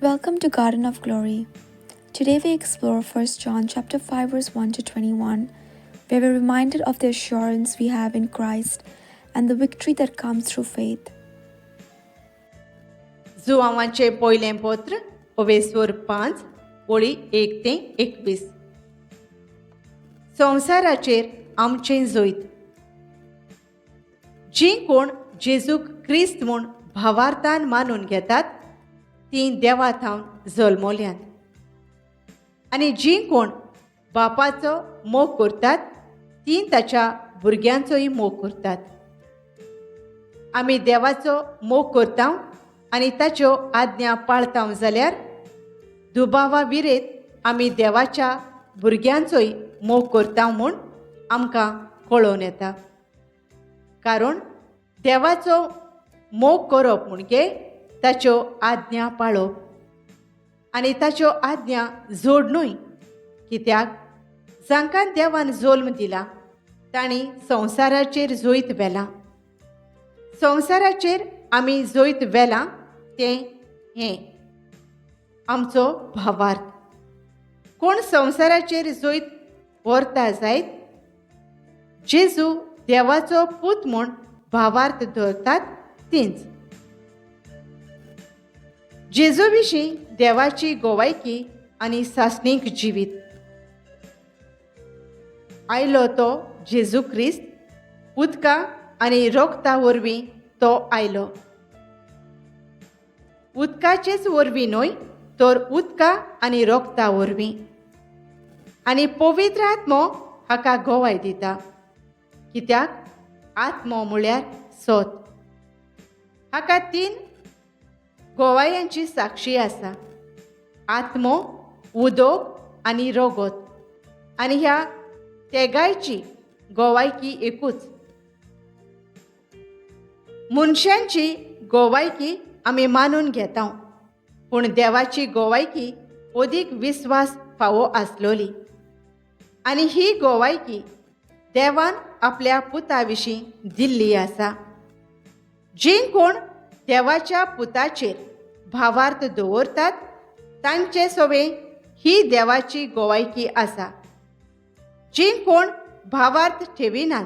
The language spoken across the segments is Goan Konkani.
Welcome to Garden of Glory. Today we explore 1 John chapter 5 verse 1 to 21, where we're reminded of the assurance we have in Christ and the victory that comes through faith. जुवांवाचें पयलें पत्र ओवेस्वर 5 ओळी 1 ते 21. संवसाराचेर आमचें जैत. जीं कोण जेजूक क्रिस्त म्हूण भावार्थान मानून घेतात तीं देवा थावन जल्मल्यांत, आनी जीं कोण बापाचो मोग करतात तीं ताच्या भुरग्यांचोय मोग करतात. आमी देवाचो मोग करता आनी ताच्यो आज्ञा पाळता जाल्यार दुबावा विरेत आमी देवाच्या भुरग्यांचोय मोग करता म्हूण आमकां कळोवन येता. कारण देवाचो मोग करप म्हणजे ताच्यो आज्ञा पाळप, आनी ताच्यो आज्ञा जोड न्हय, कित्याक जांकां देवान जल्म दिला तांणी संवसाराचेर जैत व्हेलां. संवसाराचेर आमी जैत व्हेलां तें हें आमचो भावार्थ. कोण संवसाराचेर जैत व्हरता जायत, जेजू देवाचो पूत म्हूण भावार्थ धरतात तींच. जेजू विशीं देवाची गोवायकी आनी सासणीक जिवीत. आयलो तो जेजू क्रिस्त, उदका आनी रोगता वरवीं तो आयलो. उदकाचेच वरवीं न्हय, तर उदका आनी रोगता वरवीं. आनी पवित्र आत्मो हाका गोवाय दिता, कित्याक आत्मो म्हळ्यार सत. हाका 3 गोवायांची साक्षी आसा, आत्मो, उदक आनी रोगत, आनी ह्या तेगायची गोवायकी एकूच. मनशांची गोवायकी आमी मानून घेता, पूण देवाची गोवायकी अदीक विस्वास फावो आसलोली, आनी ही गोवायकी देवान आपल्या पुता विशीं दिल्ली आसा. जीं कोण देवाच्या पुताचेर भावार्थ दवरतात तांचे सवे ही देवाची गोवायकी आसा. जीं कोण भावार्थ ठेविनात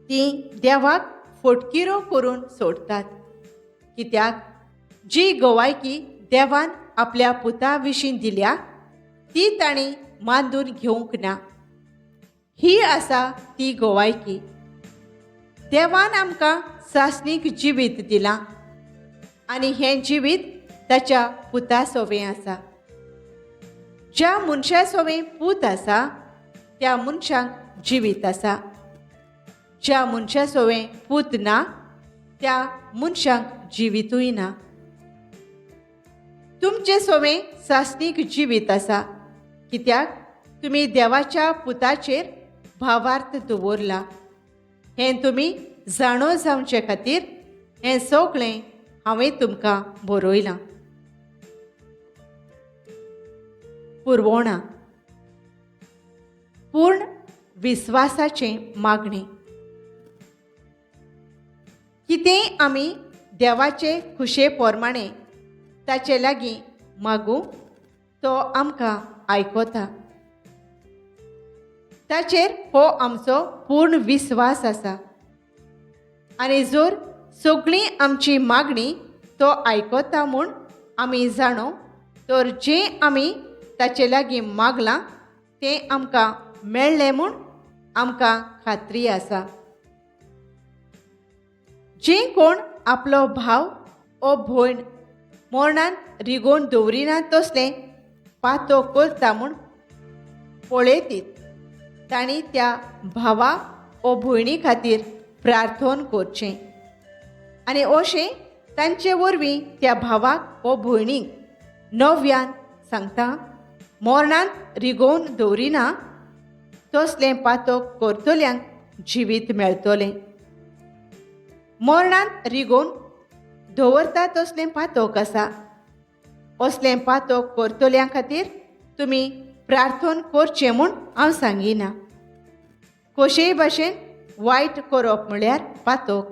तीं देवाक फटकिरो करून सोडतात, कित्याक जी गोवायकी देवान आपल्या पुता विशीं दिल्या ती तांणी मानून घेवंक ना. ही आसा ती गोवायकी, देवान आमकां सासणीक जिवीत दिलां आनी हें जिवीत ताच्या पुता सोवें आसा. ज्या मनशा सोवें पूत आसा त्या मनशांक जिवीत आसा, ज्या मनशा सोवें पूत ना त्या मनशांक जिवितूय ना. तुमचे सोवें सासणीक जिवीत आसा, कित्याक तुमी देवाच्या पुताचेर भावार्थ दवरला. हें तुमी जाणो जावचे खातीर हें सगळें हांवें तुमकां बरयलां. पुरवणा पूर्ण विस्वासाचें मागणें. कितेंय आमी देवाचे खुशे प्रमाणे ताचे लागीं मागूं, तो आमकां आयकता. ताचेर हो आमचो पूर्ण विस्वास आसा, आनी जर सगळीं आमची मागणी तो आयकता म्हूण आमी जाणो, तर जें आमी ताचे लागीं मागलां तें आमकां मेळ्ळें म्हूण आमकां खात्री आसा. जीं कोण आपलो भाव ओ भयण मरणांत रिगोवन दवरिना तसलें पातो करता म्हूण पळयतीत, तांणी त्या भावा ओ भयणी खातीर प्रार्थन करचें, आनी अशें तांचे वरवीं त्या भावाक ओ भयणीक नव्यान सांगता, मरणांत रिगोवन दवरिना तसलें पातक करतल्यांक जिवीत मेळटलें. मरणांत रिगोवन दवरता तसलें पातक आसा, असलें पातक करतल्यां खातीर तुमी प्रार्थन करचें म्हूण हांव सांगिना. कशेय भाशेन वायट करप म्हळ्यार पातक,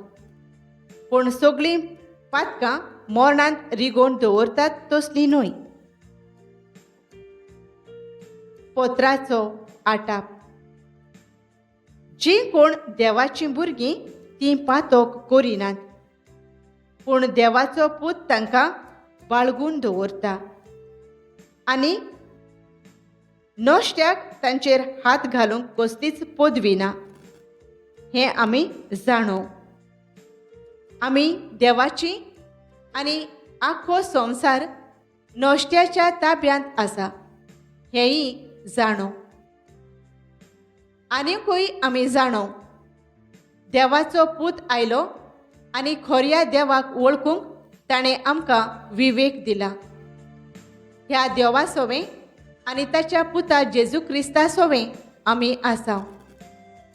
पूण सगळीं पातकां मरणांत रिगोवन दवरतात तसलीं न्हय. पत्राचो आटाप. जीं कोण देवाचीं भुरगीं तीं पातोक करिनात, पूण देवाचो पूत तांकां बाळगून दवरता आनी नश्ट्याक तांचेर हात घालूंक कसलीच पदवी ना हें आमी जाणो. आमी देवाची आनी आख्खो संवसार नश्ट्याच्या ताब्यांत आसा हेंय जाणो. आनीकूय आमी जाणो, देवाचो पूत आयलो आनी खोरया देवाक वळखूंक ताणें आमकां विवेक दिला. ह्या देवा सोवें आनी ताच्या पुता जेजू क्रिस्ता सोवें आमी आसा.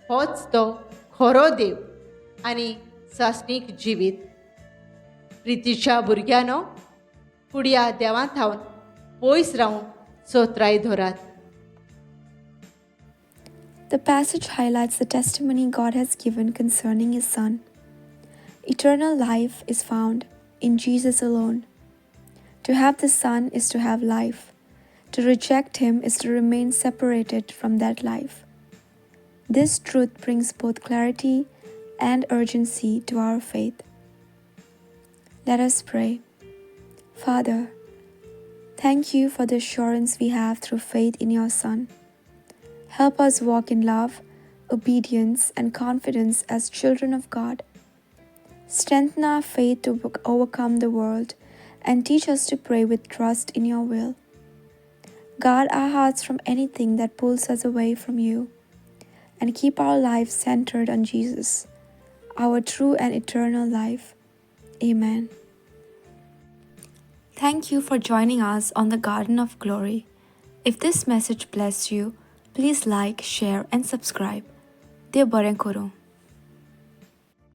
होच तो खरो देव आनी सासणीक जिवीत. प्रितीच्या भुरग्यांनो, फुडया देवां थावन पयस रावूंक चोत्राय धरात. The passage highlights the testimony God has given concerning His Son. Eternal life is found in Jesus alone. To have the Son is to have life. To reject Him is to remain separated from that life. This truth brings both clarity and urgency to our faith. Let us pray. Father, thank you for the assurance we have through faith in your Son. Help us walk in love, obedience, and confidence as children of God. Strengthen our faith to overcome the world and teach us to pray with trust in your will. Guard our hearts from anything that pulls us away from you, and keep our lives centered on Jesus, our true and eternal life. Amen. Thank you for joining us on the Garden of Glory. If this message blessed you, please like, share, and subscribe. देव बरें करूं.